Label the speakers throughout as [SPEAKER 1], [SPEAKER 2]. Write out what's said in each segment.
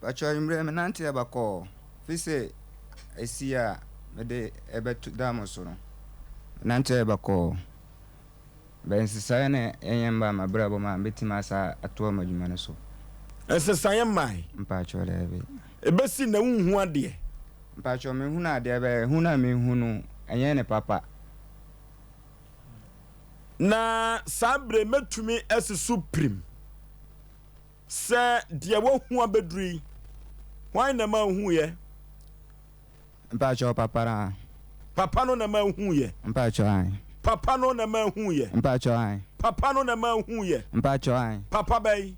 [SPEAKER 1] Pakyɛ anwummerɛ me nante aba kɔɔ fi sɛ ɛsi a mede ɛbɛto da mo so no me nante aba kɔɔ bɛ nsesaeɛ na ɛnyɛ mba m'abrabɔ mu a mɛtumi asa atoa m'adwuma no so.
[SPEAKER 2] Nsesaeɛ mmae.
[SPEAKER 1] Mpakyɛ daabi.
[SPEAKER 2] Ɛbɛsi nnɛ wonhu adeɛ.
[SPEAKER 1] Mpakyɛ mehunu adeɛ bɛ hu no a mehu no ɛnyɛ ne papa.
[SPEAKER 2] Na saa berɛ mɛtumi asi so pirim. Sɛ deɛ wahu abɛduru yi, hwan na ɛma wohuiɛ?
[SPEAKER 1] Mpakyɛw, papa no a.
[SPEAKER 2] Papa no na ɛma wohuiɛ.
[SPEAKER 1] Mpakyɛw, ae.
[SPEAKER 2] Papa no na ɛma wohuiɛ.
[SPEAKER 1] Mpakyɛw, ae.
[SPEAKER 2] Papa no na ɛma wohuiɛ.
[SPEAKER 1] Mpakyɛw, ae.
[SPEAKER 2] Papa bɛn?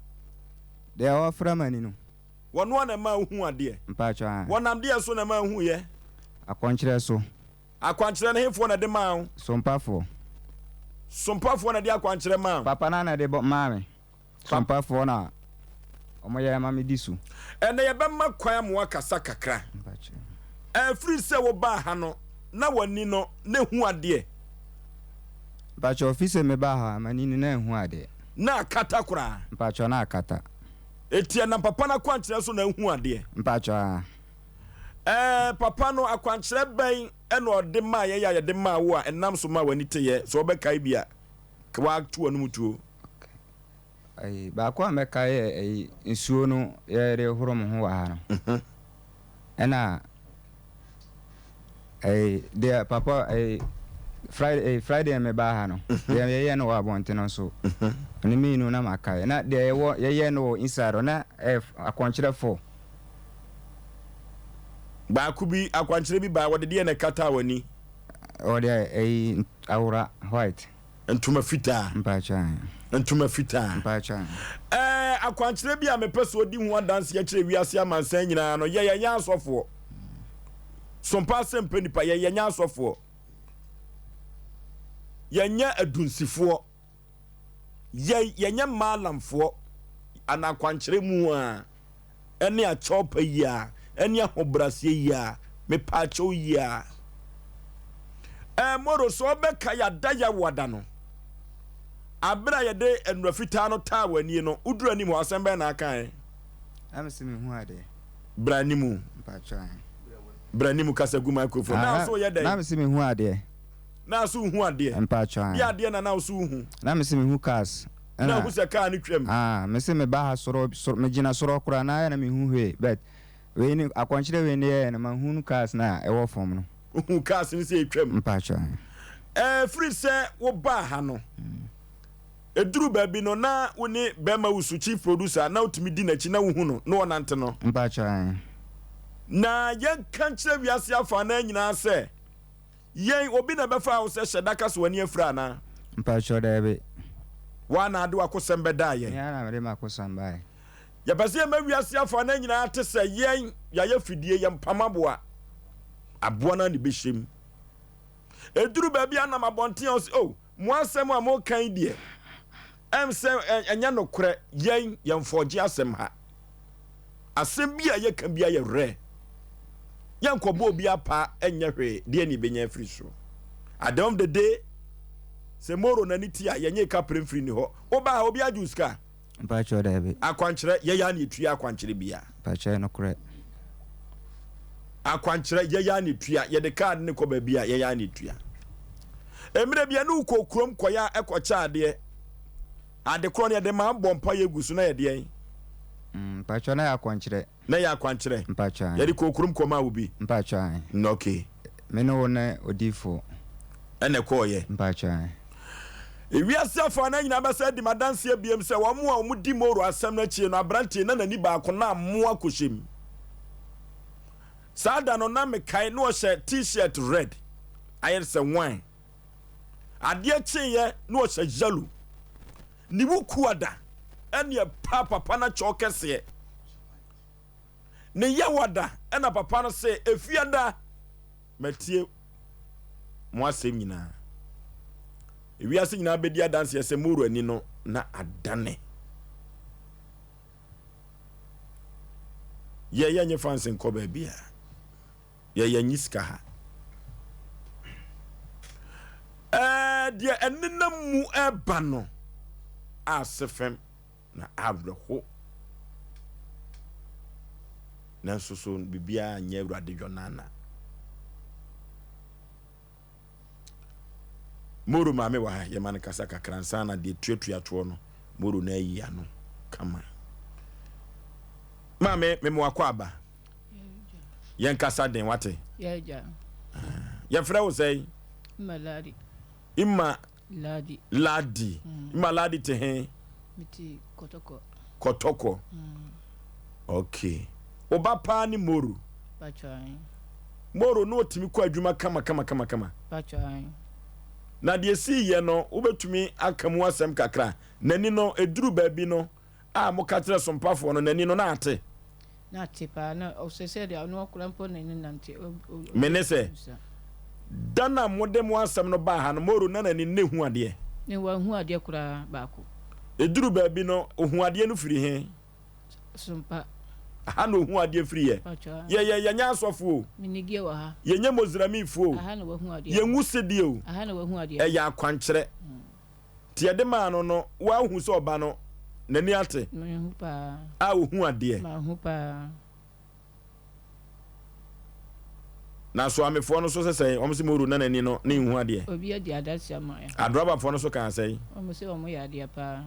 [SPEAKER 1] Deɛ ɔfra m'ani no.
[SPEAKER 2] Wɔno a na ɛma wohu adeɛ.
[SPEAKER 1] Mpakyɛw, ae.
[SPEAKER 2] Wɔnam deɛ so na ɛma wohuiɛ?
[SPEAKER 1] Akwankyerɛ so.
[SPEAKER 2] Akwankyerɛ no hefoɔ na ɛde maa wo?
[SPEAKER 1] Sompafoɔ.
[SPEAKER 2] Sompafoɔ na ɛde akwankyerɛ maa wo?
[SPEAKER 1] Papa no a na ɛde bɔ maa me. Sompafoɔ na wɔyɛ ma medi so.
[SPEAKER 2] Ɛnnɛ yɛbɛma kwan ama woakasa kakra. Ɛfiri sɛ wobaa ha no, na w'ani no na ɛhu adeɛ.
[SPEAKER 1] Mpakyɛ ɛfiri sɛ mebaa ha, m'ani no na ɛnhu adeɛ.
[SPEAKER 2] Na akata koraa.
[SPEAKER 1] Mpakyɛ na akata.
[SPEAKER 2] Enti ɛnam papa no akwankyerɛ so na ahu adeɛ.
[SPEAKER 1] Mpakyɛ aa.
[SPEAKER 2] Ɛɛ papa no akwankyerɛ bɛn na ɔde maa yɛn a yɛde maa wo a ɛnam so maa w'ani teeɛ? Sɛ wobɛkae bi a, ka woato w'anom tuo.
[SPEAKER 1] Ayi, baako a mɛka yɛ ayi, nsuo no yɛde horo mo ho wɔ ha no. Mhm. Ɛna ayi, deɛ papa ayi, Friday, ayi, Friday a mebaa ha no, mhm. deɛ yɛyɛ no wɔ abɔnten no nso, mhm. ɛno mmienu na makae. Na deɛ yɛwɔ yɛyɛ no wɔ inside hɔ, na ɛyɛ akɔnkyerɛ fo.
[SPEAKER 2] Baako bi, akwankyerɛ bi baa, wɔde deɛ na ɛkataa w'ani.
[SPEAKER 1] Wɔde ayi, awora white.
[SPEAKER 2] Ntoma fitaa.
[SPEAKER 1] Mpakyɛ ahe.
[SPEAKER 2] Ntoma fitaa.
[SPEAKER 1] Mpakyɛ ahe.
[SPEAKER 2] Ɛɛ akwankyerɛ bi a mepɛ sɛ ɔdi ho adanseɛ kyerɛ wiase amansan nyinaa no, yɛ yɛnyɛ asɔfoɔ. Sompa asɛm pɛ nipa, yɛ yɛnyɛ asɔfoɔ. Yɛnyɛ adunsifoɔ. Yɛ yɛnyɛ maalamfoɔ. Ana akwankyerɛ mu a. ɛne akyɛwpa yi a, ɛne ahobrɛaseɛ yi a, mepaakyɛw yi a. Ɛɛ Moro, sɛ ɔbɛka yɛada Yawoada no, abere a yɛde nnura fitaa no taa w'anie no, woduru anim hɔ, asɛm bɛn na akae?
[SPEAKER 1] Na mese mehu adeɛ.
[SPEAKER 2] Bra anim.
[SPEAKER 1] Mpakyɛw.
[SPEAKER 2] Bra anim kasa gu microphone. Ah, na so yɛ dɛn?
[SPEAKER 1] Na mese mehu adeɛ.
[SPEAKER 2] Na so hu adeɛ.
[SPEAKER 1] Mpakyɛw.
[SPEAKER 2] Deɛ adeɛ na na so hu.
[SPEAKER 1] Na mese mehu cars.
[SPEAKER 2] Na hu sɛ kaa no twam.
[SPEAKER 1] Ah, me se me ba ha soro, soro, me gyina soro koraa na ayɛ na me hu hwee, but wei ne, akɔnkyerɛ wei ne yɛɛ no, ma hunu cars no a ɛwɔ fam no.
[SPEAKER 2] Wo hu cars no sɛ etwam.
[SPEAKER 1] Mpakyɛ.
[SPEAKER 2] Ɛfiri sɛ wo baa ha no, eduru baabi no na wo ne bɛrima wusu, chief producer, na wotumi di n'akyi na wohu no na ɔnante no.
[SPEAKER 1] Mpakyɛ.
[SPEAKER 2] Na yɛnka nkyerɛ wiase afanan nyinaa sɛ. Yɛn, obi na ɛbɛfaa wo sɛ hyɛ da ka sɛ w'ani afira anaa?
[SPEAKER 1] Mpakyɛw, daabi.
[SPEAKER 2] Woa na ade w'akosɛm bɛdaa yɛn.
[SPEAKER 1] Me ara na mede m'akosɛm baeɛ.
[SPEAKER 2] Yɛpɛ sɛ yɛma wiase afanan nyinaa te sɛ yɛn, yɛayɛ fidie, yɛmpam aboa. Aboa no ara na ɛbɛhyɛ mu. Ɛduru baabi a nam abɔnten a ɔsɛ, oh, mo asɛm a moka yi deɛ, ɛm sɛ ɛnyɛ nokorɛ, yɛn, yɛmfɔgye asɛm ha. Asɛm bi a yɛka bi ayɛ werɛ. Yɛnkɔbɔ obi apa nyɛ hwee, deɛ ne yɛbɛnya afiri so. At the end of the day, sɛ Moro n'ani ti a, yɛnyɛ ka pere mfiri ni hɔ. Wobaa ha, obi agye wo sika?
[SPEAKER 1] Mpakyɛw daabi.
[SPEAKER 2] Akwankyerɛ, yɛyɛ a na yɛtua akwankyerɛ bia.
[SPEAKER 1] Mpakyɛw nokorɛ.
[SPEAKER 2] Akwankyerɛ, yɛyɛ a na yɛtua. Yɛde kaade no kɔ baabi a, yɛyɛ a na yɛtua. Mmerɛ bi a ne wokɔ kurom kɔyɛ a ɛkɔkyɛ adeɛ. Ade korɔ no yɛde maa bɔ mpa yɛ gu so na yɛ deɛn?
[SPEAKER 1] Mm, mpakyɛw na yɛ akwankyerɛ.
[SPEAKER 2] Na yɛ akwankyerɛ.
[SPEAKER 1] Mpakyɛw.
[SPEAKER 2] Yɛde kɔɔ kurom kɔmaa wo bi.
[SPEAKER 1] Mpakyɛw.
[SPEAKER 2] Mm, okay.
[SPEAKER 1] Me ne wo ne odiifoɔ.
[SPEAKER 2] Ɛna ɛkɔɔyɛ.
[SPEAKER 1] Mpakyɛw.
[SPEAKER 2] Ewiase afanan nyinaa bɛsan adi m'adanseɛ biom sɛ wɔn a wɔdi Moro asɛm no akyie no, aberanteɛ na n'ani baako na mmoa kɔhyɛ mu. Saa da no na mekae na ɔhyɛ t-shirt red, ayɛ sɛ wine. Adeɛ kyeeɛ na ɔhyɛ yellow. Ne wo kuada ɛne ɛpa papa no kyɛw kɛseɛ. Ne yawada ɛna papa no se efiada matie mo asɛm nyinaa. Ewiase nyinaa bɛdi adanseɛ sɛ Moro ani no na adane. Yɛ yɛnye fans nkɔ baabi a. Yɛ yɛnye sika ha. Ɛɛ deɛ ɛnenam mu ɛba no ase fam na awerɛho. Nanso so biribiara nyɛ Awurade dwɔnana. Moro maame wɔ ha, yɛma no kasa kakra ansa na deɛ tuatua toɔ no, Moro no ayi ano kama. Maame, mema wakɔ aba. Yɛn kasa den, wate? Yɛfrɛ wo sɛn?
[SPEAKER 3] Ima Ladi.
[SPEAKER 2] Ima
[SPEAKER 3] Ladi.
[SPEAKER 2] Ladi. Ima Ladi te he?
[SPEAKER 3] Mete Kɔtɔkɔ.
[SPEAKER 2] Kɔtɔkɔ. Okay. Wo ba paa ne Moro?
[SPEAKER 3] Pacho ae.
[SPEAKER 2] Moro na ɔtumi kɔ adwuma kama kama kama kama.
[SPEAKER 3] Pacho ae.
[SPEAKER 2] Na deɛ ɛsii yɛ no, wobɛtumi aka mu asɛm kakra? N'ani no, ɛduru baabi no a moka kyerɛ sompafoɔ no, n'ani no na ate?
[SPEAKER 3] Na ate paa, na ɔsɛ sɛ deɛ ɔno ɔkora mpo n'ani nante.
[SPEAKER 2] Mene sɛ, da no a mode mo asɛm no baa ha no, Moro na n'ani na ɛhu adeɛ?
[SPEAKER 3] Ne wanhu adeɛ koraa baako.
[SPEAKER 2] Ɛduru baabi no, ɔhu adeɛ no firi he?
[SPEAKER 3] Sompa.
[SPEAKER 2] Aha na ɔhu adeɛ firi yɛ. Yɛ yɛ yɛnyɛ asɔfoɔ o.
[SPEAKER 3] Menni wɔ ha.
[SPEAKER 2] Yɛnyɛ Mozramifoɔ o.
[SPEAKER 3] Aha na wahu adeɛ.
[SPEAKER 2] Yɛnwu sedeɛ o.
[SPEAKER 3] Aha na wahu adeɛ.
[SPEAKER 2] Ɛyɛ akwankyerɛ. Nti yɛde maa no no, woahu sɛ ɔba no n'ani ate?
[SPEAKER 3] Mahu paa.
[SPEAKER 2] A ɔhu adeɛ.
[SPEAKER 3] Mahu paa.
[SPEAKER 2] Na Soamefoɔ no nso sɛ sɛn? Wɔn se Moro na n'ani no ne nhu adeɛ.
[SPEAKER 3] Obi adi adanseɛ ama yɛn.
[SPEAKER 2] Adrabafoɔ no nso kaa sɛn?
[SPEAKER 3] Wɔn se wɔn yɛ adeɛ paa.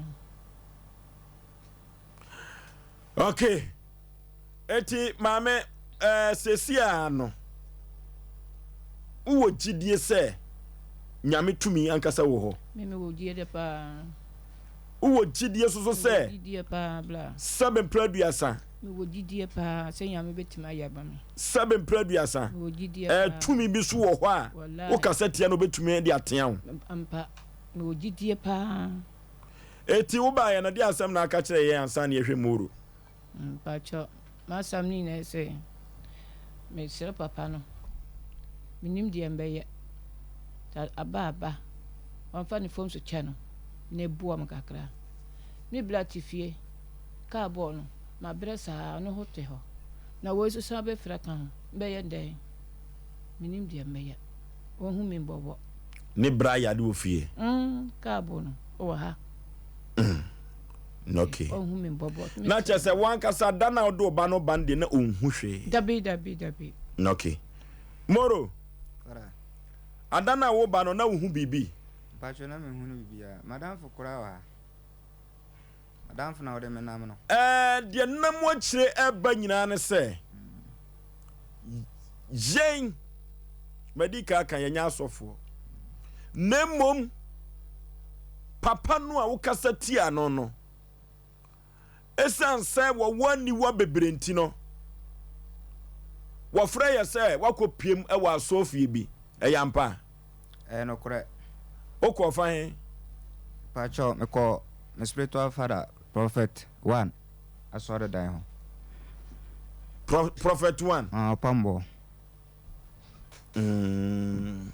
[SPEAKER 2] Okay. Eti maame ɛɛ eh, sɛsi a no wowɔ gyidie sɛ nyame tumi ankasa wɔ hɔ?
[SPEAKER 3] Me mewɔ gyidie dɛ paa.
[SPEAKER 2] Wowɔ gyidie soso sɛ
[SPEAKER 3] gyidie paa bla.
[SPEAKER 2] Sɛbe mpere aduasa.
[SPEAKER 3] Mewɔ gyidie paa sɛ nyame bɛtumi ayɛ ama me.
[SPEAKER 2] Sɛbe mpere aduasa.
[SPEAKER 3] Mewɔ gyidie
[SPEAKER 2] eh,
[SPEAKER 3] paa.
[SPEAKER 2] Tumi bi so wɔ hɔ a wokasa tia no obɛtumi de atea wo.
[SPEAKER 3] Ampa, mewɔ gyidie paa.
[SPEAKER 2] Eti wo baeɛ no, deɛ asɛm na aka kyerɛ yɛn ansa na yɛhwɛ Moro?
[SPEAKER 3] Mpakyɛ, m'asɛm ne nyinaa sɛ, mesrɛ papa no, menim deɛ mbɛyɛ, sɛ aba a aba, ɔmfa ne fam so kyɛ no na ɛboa me kakra. Me bra te fie, kaa bɔɔ no, mabrɛ saa, ɔno ho te hɔ, na wei nso san bɛfira ka ho, mbɛyɛ dɛn? Menim deɛ mbɛyɛ, ɔnhu me mbɔbɔ.
[SPEAKER 2] Ne bra yare wɔ fie.
[SPEAKER 3] Mm, kaa bo no, ɔwɔ ha.
[SPEAKER 2] Mm, okay.
[SPEAKER 3] Ɔnhu me mbɔbɔ.
[SPEAKER 2] Na kyerɛ sɛ wankasa da na ɔde ɔba no ba no deɛ na ɔnhu hwee.
[SPEAKER 3] Dabi, dabi, dabi.
[SPEAKER 2] Okay. Moro. Ada na wo ba no na wohu biribi.
[SPEAKER 1] Mpatsɔ na mehu no biribiara. Madamfo koraa wɔ ha. Madamfo na ɔde me nam no.
[SPEAKER 2] Ɛɛ, deɛ nam akyire ɛreba nyinaa ne sɛ, yɛn, madi ka aka, yɛnyɛ asɔfoɔ. Na mmom, papa no a wokasa tia no no, ɛsiane sɛ wɔwɔ aniwa bebree nti no, wɔfrɛ yɛ sɛ wakɔ piem wɔ asɔfie bi. Ɛyɛ ampa?
[SPEAKER 1] Ɛyɛ nokorɛ.
[SPEAKER 2] Wokɔɔ fa he?
[SPEAKER 1] Mpakyɛw, mekɔɔ me spiritual father, Prophet One asɔredan hɔ.
[SPEAKER 2] Pro, Prophet One?
[SPEAKER 1] Ah, Ɔpamboɔ.
[SPEAKER 2] Mm.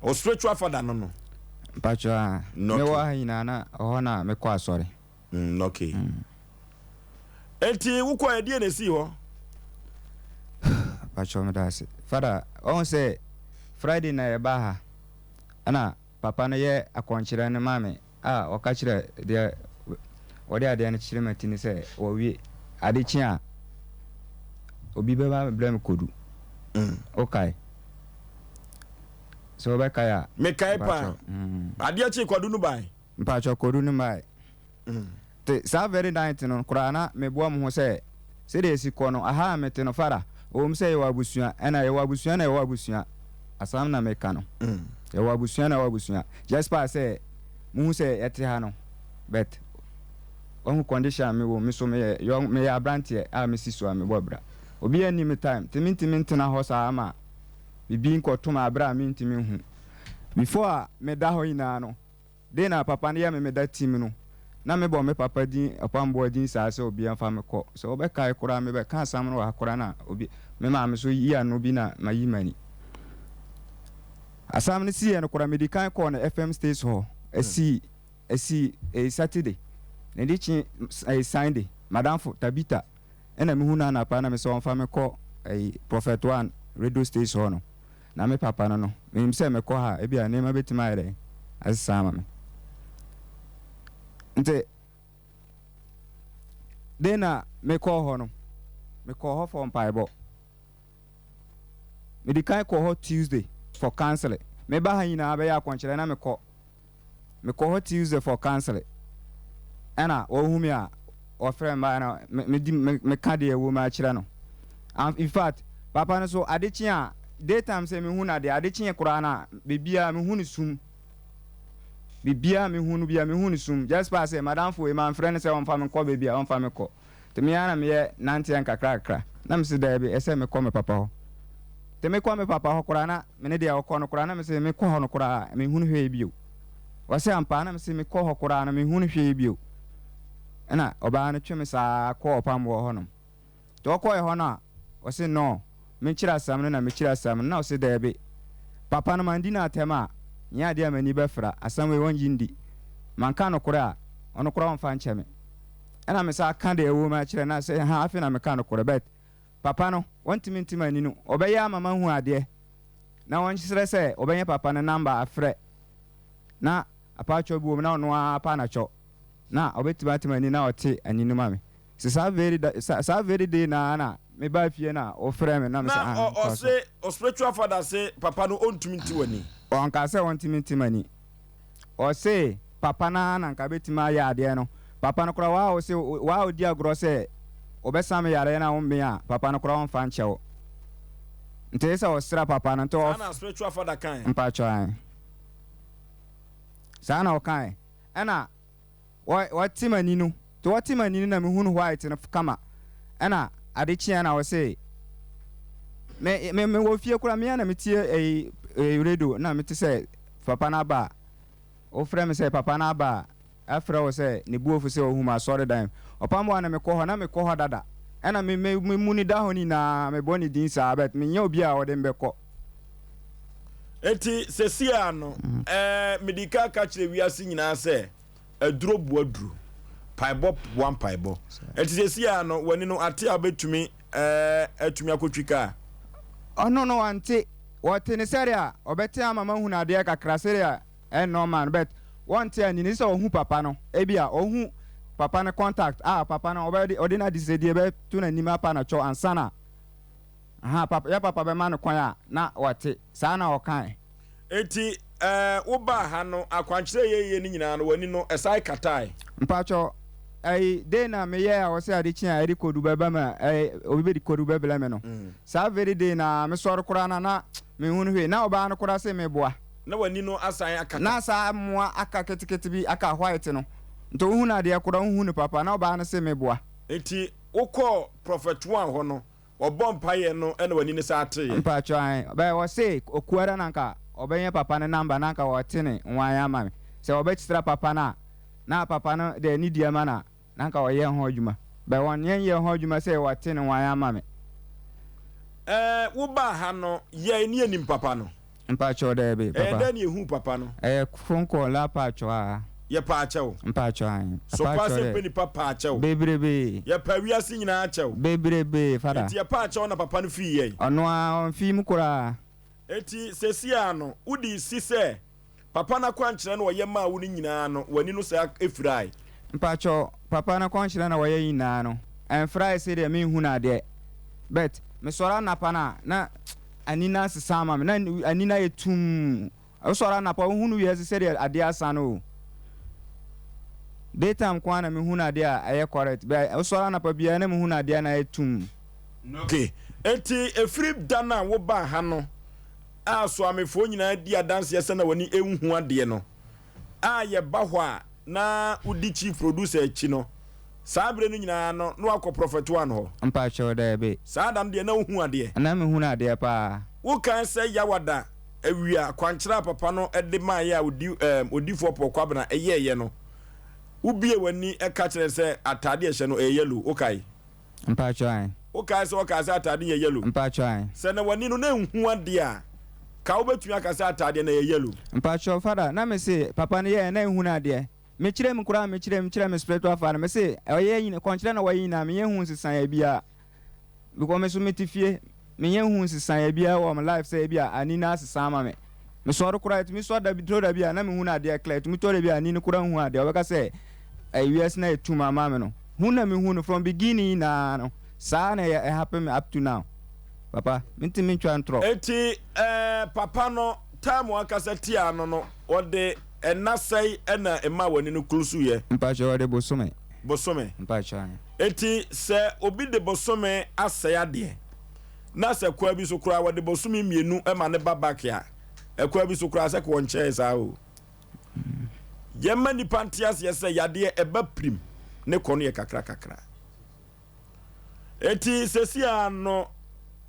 [SPEAKER 2] O spiritual father no no?
[SPEAKER 1] Mpakyɛw, ah.
[SPEAKER 2] Okay.
[SPEAKER 1] Mewɔ ha nyinaa na ɔhɔ na mekɔ asɔre.
[SPEAKER 2] Okay. Enti wokɔ ɛdeɛ na esii hɔ?
[SPEAKER 1] Mpakyɛw meda ase. Father, ɔhu sɛ Friday na yɛbaa ha ɛna papa no yɛ akɔnkyerɛ no maa me a ɔka kyerɛ deɛ wɔde adeɛ no kyerɛ mati no sɛ wɔwie ade kye a obi bɛba brɛ me kodu. Wokae? Sɛ wobɛkae a.
[SPEAKER 2] Mekae paa. Adeɛ kye kwadu no bae.
[SPEAKER 1] Mpakyɛw kodu no mmae. Te saa very night no koraa na meboa mo ho sɛ sɛdeɛ ɛsi kɔ no aha a mete no Farah ɛwom sɛ yɛwɔ abusua ɛna yɛwɔ abusua na yɛwɔ abusua asam na meka no yɛwɔ abusua na yɛwɔ abusua just paa sɛ mohu sɛ yɛte ha no but wahu condition a mewɔ me so meyɛ young meyɛ abranteɛ a mesi so a mebɔ bra obiara nni me time nti mentumi ntena hɔ saa ma biribi nkɔto me aberɛ a mentumi nhu before a meda hɔ nyinaa no Dee na papa no yɛ me meda team no na me bɔ me papa din ɔpamboa din saa sɛ obia nfa me kɔ sɛ wo bɛ kae koraa me bɛ ka asam no wɔ ha koraa na obi me maame so yi ano bi na ma yi mani asam no siiɛ no koraa me di kan kɔɔ no FM station hɔ ɛsii ɛsii ɛyi Saturday na ɛdi kye ɛyi Sunday madamfo Tabitha ɛna me hu no anapa na me sɛ ɔnfa me kɔ ɛyi Prophet One radio station hɔ no. Na me papa no no, menim sɛ mekɔ ha a, ebia nneɛma bɛtumi ayɛ dɛn? Asesa ama me. Nti, den na mekɔɔ hɔ no, Mekɔɔ hɔ for mpaebɔ. Medi kan kɔɔ hɔ Tuesday for counseling. Meba ha nyinaa bɛyɛ akɔnkyerɛ na mekɔ. Mekɔ hɔ Tuesday for counseling. Ɛna wɔhu me a wɔfrɛ me baeɛ na medi meka deɛ ɛwɔ mu akyerɛ no. In fact, papa no so ade kye a daytime sɛ mehu no adeɛ ade kye koraa no a biribiara mehu no sum. Biribiara mehu no biara mehu no sum. Just pa sɛ madamfo wei mamfrɛ no sɛ ɔmfa me nkɔ baabi a ɔmfa me kɔ. Nti me ara na meyɛ nanteɛ nkakrakra. Na mese daabi, ɛsɛ mekɔ me papa hɔ. Nti mekɔ me papa hɔ koraa na me ne deɛ ɔkɔ no koraa na mese mekɔ hɔ no koraa menhunu hwee bio. Ɔse ampa na mese mekɔ hɔ koraa no menhunu hwee bio. Ɛna ɔbaa no twe me saa kɔɔ ɔpamboɔ hɔnom. Nti ɔkɔɛ hɔ no a, ɔse nɔɔ, menkyerɛ asɛm no na mekyerɛ asɛm no na ɔse daabi, papa no mandi no atɛm a, nyɛ adeɛ a m'ani bɛfra, asɛm wei ɔngye ndi. Manka nokorɛ a, ɔno koraa ɔmfa nkyɛ me. Ɛna me san ka deɛ ɛwɔ mu akyerɛ no sɛ ha afei na meka nokorɛ but papa no ɔntumi nte m'ani no ɔbɛyɛ ama mahu adeɛ na ɔnsrɛ sɛ ɔbɛnya papa no number afrɛ na apaatwɔ bi wɔ mu na ɔno ara apa anatwɔ na ɔbɛtumi ate m'ani na ɔte ani no ma me sɛ saa very da saa very day na na mebaa fie na ɔfrɛ me na me sɛ
[SPEAKER 2] ah
[SPEAKER 1] na
[SPEAKER 2] ɔse spiritual father se papa no ɔntumi nte w'ani.
[SPEAKER 1] Ɔnka sɛ ɔntumi nte m'ani. Ɔse papa no ara na nka bɛtumi ayɛ adeɛ no, papa no koraa waa ɔse waa ɔdi agorɔ sɛ ɔbɛsa me yareɛ no a wommen a papa no koraa ɔmfa nkyɛ wo nti ɛsɛ sɛ ɔsra papa no nti
[SPEAKER 2] Saa
[SPEAKER 1] ɔf
[SPEAKER 2] na spiritual father kae.
[SPEAKER 1] Mpakyɛw ae saa na ɔkae ɛna wɔ wɔte m'ani no nti wɔte m'ani no na mehunu white no kama ɛna ade kyeɛ na ɔse me me me wɔ fie koraa me ara na metie ɛyi ɛyi radio na mete sɛ Papa no aba a, wofrɛ me sɛ papa no aba a, ɛfrɛ wo sɛ ne bo afu sɛ ɔhu me asɔredan mu. Ɔpam wo a na mekɔ hɔ, na mekɔ hɔ dada. Ɛna me me me mu no da hɔ nyinaa, mebɔ ne din saa but menyɛ obi a ɔde me bɛkɔ.
[SPEAKER 2] Enti seesei ara no, ɛɛ, mede ka ka kyerɛ wiase nyinaa sɛ, aduro boa duro, mpaebɔ boa mpaebɔ. Enti seesei ara no, w'ani no ate a wobɛtumi ɛɛ, atumi akɔtwi kaa?
[SPEAKER 1] Ɔno no wante. Wɔte no sɛdeɛ ɔbɛte ama mahunu adeɛ kakra sɛdeɛ ɛyɛ normal no but wɔnte anni no sɛ ɔhu papa no ebia ɔhu papa no contact a papa no ɔbɛde ɔde n'adesrɛdeɛ bɛto n'anim apa no kyɛw ansa na aha papa yɛ papa bɛma no kwan a na wate saa na ɔkae.
[SPEAKER 2] Enti ɛɛ wobaa ha no akwankyerɛ yɛyɛ no nyinaa no w'ani no ɛsan katae?
[SPEAKER 1] Mpakyɛw ɛyi day na meyɛɛ a wɔsɛ ade kye a ɛde kodu bɛba me a ɛyi obi bɛde kodu bɛbrɛ me no Saa very day no ara, me sɔre koraa no na me nhunu hwee, na ɔbaa no koraa se me boa.
[SPEAKER 2] Na w'ani no asan akata.
[SPEAKER 1] Na saa mmoa aka ketekete bi aka white no, nti wo hunu adeɛ koraa wo nhu no papa, na ɔbaa no se me boa.
[SPEAKER 2] Nti wo kɔɔ Prophet One hɔ no, ɔbɔɔ mpaeɛ no na w'ani no san teeɛ?
[SPEAKER 1] Mpakyɛw ae, but ɔse okuada na nka ɔbɛnya papa no number na nka ɔte ne nwan ama me, sɛ ɔbɛkytra papa no a, na papa no de anidie ama no a. Na anka wɔyɛ ho adwuma. But wɔn yɛn yɛ ho adwuma sɛ wɔte ne wan ama me.
[SPEAKER 2] Ɛɛ wo baa ha no yɛn ne yɛnim papa no.
[SPEAKER 1] Mpakyɛw daabi papa.
[SPEAKER 2] Ɛyɛ dɛn na yɛhuu papa no.
[SPEAKER 1] Ɛyɛ phone call la pakyɛw aa.
[SPEAKER 2] Yɛ paa kyɛw.
[SPEAKER 1] Mpakyɛw ae.
[SPEAKER 2] So paa sɛ mpɛ nipa paa kyɛw.
[SPEAKER 1] Bebrebee.
[SPEAKER 2] Yɛ paa wiase nyinaa kyɛw.
[SPEAKER 1] Bebrebee father.
[SPEAKER 2] Enti yɛ paa kyɛw na papa no fii yɛn.
[SPEAKER 1] Ɔno aa ɔnfii mu koraa.
[SPEAKER 2] Enti seesei ara no wode si sɛ. Papa no akwankyerɛ na ɔyɛ maa wo no nyinaa no, w'ani no saa firae?
[SPEAKER 1] Mpakyɛw, papa no akwankyerɛ na wɔyɛ nyinaa no, ɛnfrae sedeɛ menhunu adeɛ. But, mesɔre anapa no a, na ani no asesa ama me, na ani no ayɛ tumm. Wosɔre anapa a, wohunu wiase sɛdeɛ adeɛ asa no o. Daytime nko ara na mehunu adeɛ a ɛyɛ correct, but wosɔre anapa biara na mehunu adeɛ a na ayɛ tumm.
[SPEAKER 2] Okay, enti ɛfiri da no a wobaa ha no, a Soamefoɔ nyinaa di adanseɛ sɛ na w'ani nhu adeɛ no, a yɛba hɔ a na wodi chief producer akyi no, saa berɛ no nyinaa no na wakɔ Prophet One hɔ?
[SPEAKER 1] Mpakyɛw, daabi.
[SPEAKER 2] Saa da no deɛ na wohu adeɛ?
[SPEAKER 1] Na mehunu adeɛ paa.
[SPEAKER 2] Wokae sɛ Yawada awia akwankyerɛ a papa no de maeɛ a odi ɛɛm Odifoɔ Paul Kwabena yɛeɛ no, wobuee w'ani ka kyerɛɛ no sɛ ataadeɛ a ɛhyɛ no ɛyɛ yellow, wokae?
[SPEAKER 1] Mpakyɛw ae.
[SPEAKER 2] Wo kae sɛ ɔkaa sɛ ataade yɛ yellow?
[SPEAKER 1] Mpakyɛw ae.
[SPEAKER 2] Sɛ na w'ani no na nhu adeɛ a, ka wo bɛtumi aka sɛ ataadeɛ no ɛyɛ yellow?
[SPEAKER 1] Mpakyɛw father na me se papa no yɛɛ na nhunu adeɛ. Me kyerɛ mu koraa me kyerɛ mu kyerɛ me spiritual father me se ɔyɛ nyina kɔnkyerɛ na wɔyɛ nyinaa me nyɛ hu nsesaeɛ biara because me so me te fie me nyɛ hu nsesaeɛ biara wɔ me life sɛ ebi a ani no asesa ama me. Me sɔre koraa ɛtumi sɔ da bi tɔ da bi a na me hunu adeɛ clear ɛtumi tɔ da bi a ani no koraa nhu adeɛ ɔbɛka sɛ ɛyɛ wiase na ɛtum ama me no hu na me hu no from beginning nyinaa no. Saa na ɛyɛ ɛhappen me up to now. Papa, mentumi ntwa ntorɔ.
[SPEAKER 2] Enti eh, papa no, time ankasa tiaa no no, ɔde ɛna sɛe na ɛmaa w'ani no kulusuiɛ?
[SPEAKER 1] Mpakyɛw, ɔde bosome.
[SPEAKER 2] Bosome.
[SPEAKER 1] Mpakyɛw, aane.
[SPEAKER 2] Enti sɛ obi de bosome asɛe adeɛ, na sɛ kwaa bi so koraa wɔde bosome mmienu ma no ba back a, ɛkwaa bi so koraa sɛ ka wɔnkyɛɛ saa o. Yɛmma nnipa nte aseɛ sɛ yadeɛ ɛba pirim ne kɔ no yɛ kakra kakra. Enti sɛsi ara no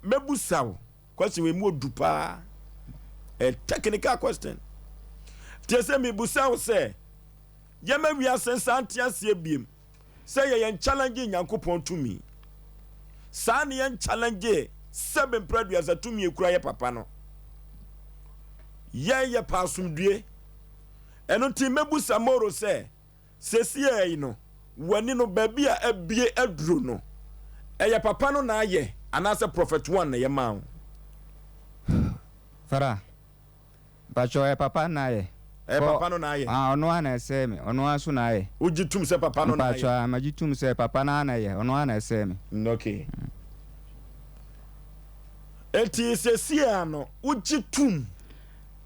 [SPEAKER 2] mɛbusa wo question wei mu odu paa. A technical question. Tie sɛ mebusa wo sɛ yɛma wiase nsa nte aseɛ biem sɛ yɛ yɛn challenge Nyankopɔn tumi. Saa ne yɛn challenge sɛbe mprɛduasa tumi ekura yɛ papa no. Yɛn yɛ pɛ asomdue. Ɛno nti mɛbusa Moro sɛ Sesiei no, w'ani no, baabi a abue aduru no, ɛyɛ papa no na ayɛ anaasɛ Prophet One na ɛyɛ maa wo?
[SPEAKER 1] Fada, mpakyɛw ɛyɛ papa no na ayɛ.
[SPEAKER 2] Ɛyɛ papa no na ayɛ?
[SPEAKER 1] Ah, ɔno ara na ɛsɛɛ me, ɔno ara nso na ayɛ.
[SPEAKER 2] Wogye tom sɛ papa no na ayɛ?
[SPEAKER 1] Mpakyɛw, ah, magye tom sɛ papa no ara na ɛyɛ, ɔno ara na ɛsɛɛ me.
[SPEAKER 2] Okay. Enti sesiei no, wogye tom?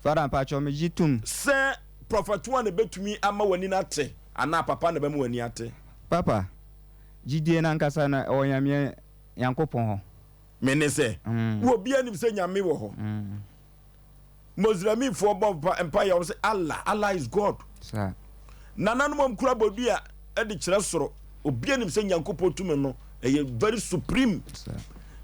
[SPEAKER 1] Fada, mpakyɛw, megye tom.
[SPEAKER 2] Sɛ. Prɔfɛtoa na ɛbɛtumi ama w'ani no ate anaa papa na ɛbɛma w'ani ate?
[SPEAKER 1] Papa, gyidie no ankasa no ɛwɔ Nyameɛ Nyankopɔn hɔ.
[SPEAKER 2] Mene sɛ, wo obiara nim sɛ Nyame wɔ hɔ. Mosrɛmifoɔ bɔ mpaeɛ wɔn sɛ Allah, Allah is God. Nananom wɔn kura bodua de kyerɛ soro. Obiara nim sɛ Nyankopɔn tumi no ɛyɛ very supreme.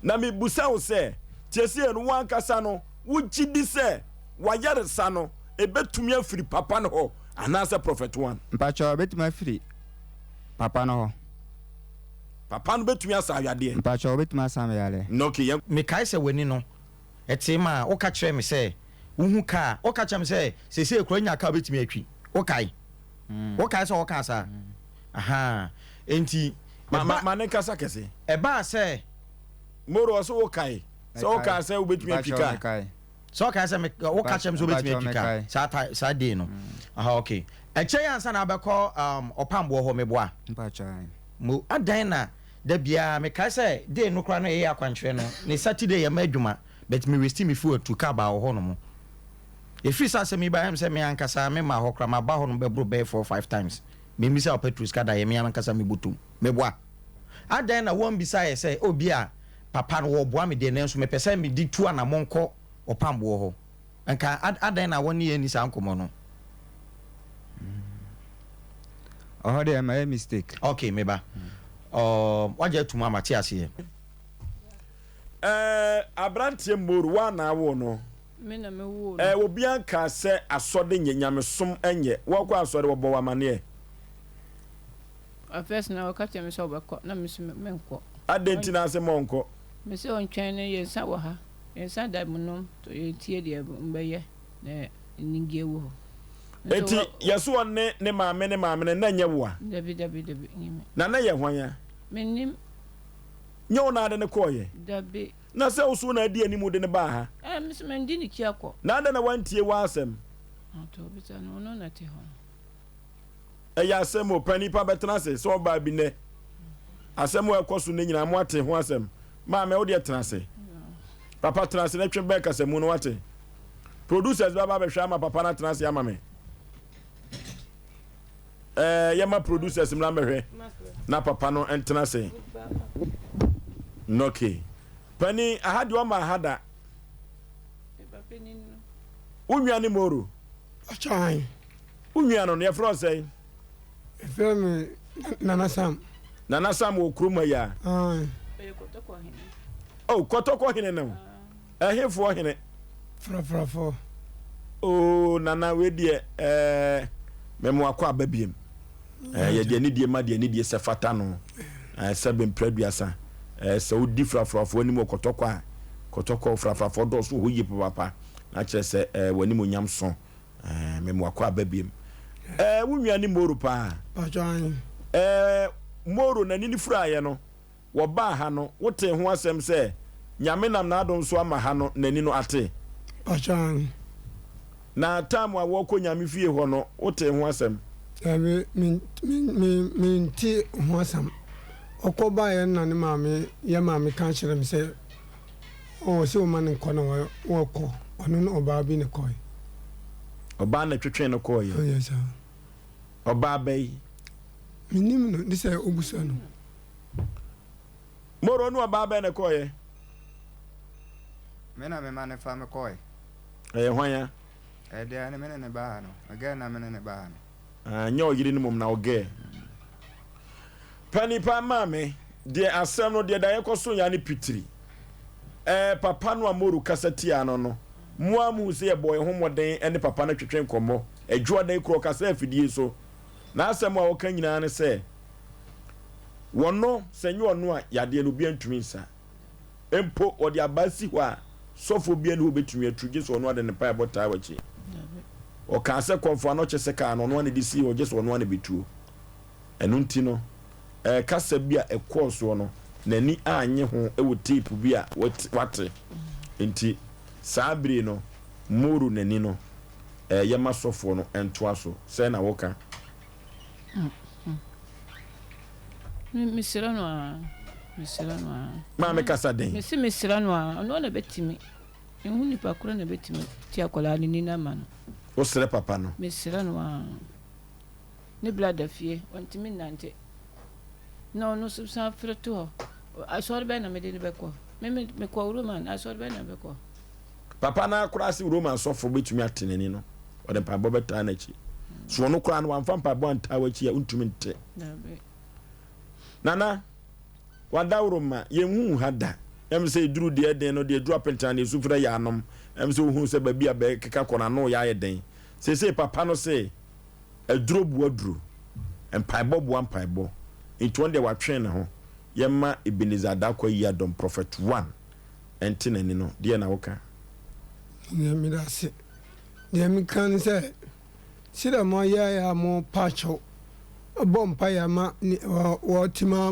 [SPEAKER 2] Na mebusa wo sɛ, tiesie no wo ankasa no wogye di sɛ wayaresa no Ebetumi afiri papa no hɔ anaasɛ Prophet One?
[SPEAKER 1] Mpakyɛw, ebetumi afiri papa no hɔ.
[SPEAKER 2] Papa no betumi asa yadeɛ?
[SPEAKER 1] Mpakyɛw, obetumi asa me yareɛ.
[SPEAKER 2] No, okay, yɛn.
[SPEAKER 4] Mekae sɛ w'ani no tee ma woka kyerɛɛ me sɛ wohu kaa. Woka kyerɛɛ me sɛ seesei koraa nya kaa wobɛtumi atwi. Wokae? Wokae sɛ wɔkaa saa? Ahaa. Enti
[SPEAKER 2] Ma, ma, ma ne nkasa kɛse.
[SPEAKER 4] Ɛbaa sɛ.
[SPEAKER 2] Moro, ɔse wokae sɛ wokaa sɛ wobɛtumi atwi
[SPEAKER 1] Mpakyɛw,
[SPEAKER 2] kaa?
[SPEAKER 1] mekae.
[SPEAKER 4] Sɛ ɔkae sɛ me woka kyerɛ me sɛ wobɛtumi atwi kaa saa ta saa day no. Aha okay. Ɛkyɛ yi ansa na abɛkɔ um, ɔpamboɔ hɔ meboa. Mo adan na da biara mekae sɛ day no koraa no yɛyɛ akwankyerɛ no ne Saturday yɛma adwuma but me waste me fuel tu car baa wɔ hɔ nom. Ɛfiri sɛ asɛm yi baeɛ ɛm sɛ me ankasa me maa hɔ koraa maba hɔ nom bɛboro bɛyɛ 4 5 times memmisa wo petrol sika da yɛ me ankasa me bɔtom meboa. Adɛn na woammisa yɛ sɛ oh bi a papa no wɔboa me deɛ nanso mepɛ sɛ mede tu anamɔn kɔ ɔpamboɔ hɔ. Nka adɛn na wɔne yɛn anni saa nkɔmmɔ no?
[SPEAKER 1] Ɔhɔ deɛ mayɛ mistake.
[SPEAKER 4] Ok me ba. Um, wagye atum a mate aseɛ.
[SPEAKER 2] Eh, aberanteɛ Moro, woa na awoo no?
[SPEAKER 3] Me na me woo no.
[SPEAKER 2] Eh, obiara nkaa sɛ asɔde nyɛ, nyamesom nyɛ. Woakɔ asɔre, wɔbɔ wo amaneɛ?
[SPEAKER 3] At first na ɔka kyerɛ me sɛ ɔbɛkɔ na me nso menkɔ.
[SPEAKER 2] Adɛn nti na ase ma ɔnkɔ?
[SPEAKER 3] Me sɛ ɔntwɛn no yɛn nsa wɔ ha, yɛn nsa da mu nom to yɛntie deɛ mbɛyɛ na anigyeɛ wɔ hɔ.
[SPEAKER 2] Enti yɛse ɔne ne maame ne maame no na ɛnyɛ wo a?
[SPEAKER 3] Dabi dabi dabi nyɛ me.
[SPEAKER 2] Na na ɛyɛ hwan a?
[SPEAKER 3] Mennim.
[SPEAKER 2] Nyɛ wo na ade no kɔɔeɛ?
[SPEAKER 3] Dabi.
[SPEAKER 2] Na sɛ wo so wo na adi anim de no baa ha?
[SPEAKER 3] Ɛɛ me nso mandi ne kyi akɔ.
[SPEAKER 2] Na adɛn na wantie w'asɛm?
[SPEAKER 3] Ɔtɔ bisa no ɔno na ɛte hɔ no.
[SPEAKER 2] Ɛyɛ asɛm o, panin pa bɛtena ase sɛ ɔbaa bi nnɛ. Asɛm a ɛkɔ so nnɛ nyinaa moate ho asɛm. Maame wo deɛ tena ase. Papa tena ase na twe bɛn kasamu no wate. Producers bɛba abɛhwɛ ama papa no atena ase ama me. Ɛɛ yɛma producers mmra mmɛhwɛ na papa no ntena ase. Okay. Panin, aha deɛ ɔma aha da. Wo nua ne Moro.
[SPEAKER 5] Ɔkyan.
[SPEAKER 2] Wo nua no, yɛfrɛ wo sɛn?
[SPEAKER 5] Yɛfrɛ me Nana Sam.
[SPEAKER 2] Nana Sam wɔ kurom ha yi a?
[SPEAKER 5] Aye.
[SPEAKER 3] Ɔyɛ Kɔtɔkɔ hene.
[SPEAKER 2] Oh, Kɔtɔkɔ hene no. Ɛhefoɔ hene?
[SPEAKER 5] Frafrafoɔ.
[SPEAKER 2] Oh, Nana, wei deɛ, ɛɛ, mɛmo akɔ aba biem. Ɛɛ, yɛde anidie ma deɛ anidie sɛ fata no. Ɛɛ, sɛ bɛmpira aduasa. Ɛɛ, sɛ wodi frafrafoɔ anim wɔ Kɔtɔkɔ a, Kɔtɔkɔ frafrafoɔ dɔɔso wɔ hɔ yie papaapa. Na kyerɛ sɛ, ɛɛ, w'animuonyam so. Ɛɛ me moakɔ aba biem. Ɛɛ wo nua ne Moro paa.
[SPEAKER 5] Pacho ahe.
[SPEAKER 2] Ɛɛ Moro n'ani no furaeɛ no wɔbaa ha no wotee ho asɛm sɛ Nyame nam n'adom so ama ha no n'ani no ate?
[SPEAKER 5] Pacho ahe.
[SPEAKER 2] Na time a wɔkɔ Nyame fie hɔ no wotee ho asɛm?
[SPEAKER 5] Dabi me me me mente ho asɛm. Ɔkɔ baeɛ no na ne maame, yɛ maame ka kyerɛ me sɛ ɔwɔ sɛ ɔma no nkɔ na wɔkɔ. Ɔno ne ɔbaa bi na ɛkɔe.
[SPEAKER 2] Ɔbaa na ɛtwetwee no kɔeɛ?
[SPEAKER 5] Ɔyɛ saa.
[SPEAKER 2] Ɔbaa bɛyi?
[SPEAKER 5] Menim no, de sɛ ɔbusa no.
[SPEAKER 2] Moro ne ɔbaa bɛn na ɛkɔeɛ?
[SPEAKER 1] Me na mema no fa me kɔe.
[SPEAKER 2] Ɛyɛ hwan a?
[SPEAKER 1] Ɛyɛ deɛ me ne no baa ha no. Me girl na me ne no baa ha no.
[SPEAKER 2] Ah, nyɛ ɔyere no mmom na ɔgɛɛ. Pa nipa maame, deɛ asɛm no deɛ daeɛ kɔ so ya ne pitiri. Ɛɛ papa no a Moro kasa tiaa no no, mo ara muhu sɛ yɛbɔɔ yɛn ho mmɔden ne papa no twetwe nkɔmmɔ. Adwoada yi koraa ɔkasaa afidie so. N'asɛm a ɔka nyinaa ne sɛ, wɔno, sɛ nyɛ ɔno a, yadeɛ no obiara ntumi nsa. Mpo wɔde abaa si hɔ a, sɔfoɔ biara nni hɔ a ɔbɛtumi atu gye sɛ ɔno ara de ne mpaebɔ taa w'akyi. Ɔkaa sɛ kɔmfoɔ ano kyɛ sɛ kaa no ɔno ara na ɛde sii hɔ gye sɛ ɔno ara na ɛbɛtuo. Ɛno nti no, ɛɛ kasa bi a ɛkɔɔ soɔ no, n'ani annye ho wɔ tape bi a wate nti, saa bere no, Moro n'ani no, ɛɛ yɛma sɔfoɔ no ntoa so. Sɛn na woka?
[SPEAKER 3] Mesrɛ no aa, mesrɛ no aa.
[SPEAKER 2] Maame kasa den.
[SPEAKER 3] Mese mesrɛ no aa, ɔno na bɛtumi. Mehu nipa korɔ na bɛtumi ti akwadaa no ni no ama no.
[SPEAKER 2] Wosrɛ papa no?
[SPEAKER 3] Mesrɛ no aa. Ne bra da fie, ɔntumi nnante. Na ɔno nso san frɛ to hɔ. Asɔre bɛn na mede no bɛkɔ? Me me mekɔ Roman, asɔre bɛn na mebɛkɔ?
[SPEAKER 2] Papa no ara koraa se Roman sɔfo betumi ate n'ani no, ɔde mpaebɔ bɛtaa n'akyi. So ɔno koraa no wamfa mpaebɔ antaa w'akyi a, wontumi nte. Nana, wadaworo ma yɛnhuu ha da. Ɛm sɛ eduru deɛ ɛden no deɛ eduru apentan deɛ esu frɛ yaanom. Ɛm sɛ wohuu sɛ baabi a bɛkeka kɔ no ano yɛ ayɛ den. Seesei papa no se aduro boa duro, mpaebɔ boa mpaebɔ. Nti ɔno deɛ watwe ne ho. Yɛmma Ebenezer Darko Ayiadom, Prophet One. ɛnte n'ani no, deɛn na woka?
[SPEAKER 5] Deɛ meda ase. Deɛ meka ne sɛ, sɛdeɛ moayɛ a mopa kyɛw bɔ mpaeɛ ama wɔte ma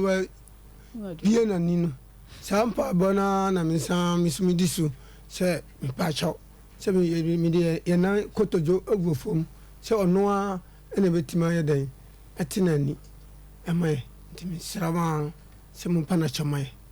[SPEAKER 5] bie n'ani no, saa mpaebɔ no ara na mesan me nso medi so sɛ mepa kyɛw sɛ mede yɛn nan kotodwo agu fam sɛ ɔno ara na ɛbɛtumi ayɛ dɛn ate n'ani ama yɛn. Nti mesrɛ mo ara sɛ mompa no akyɛ ma yɛn.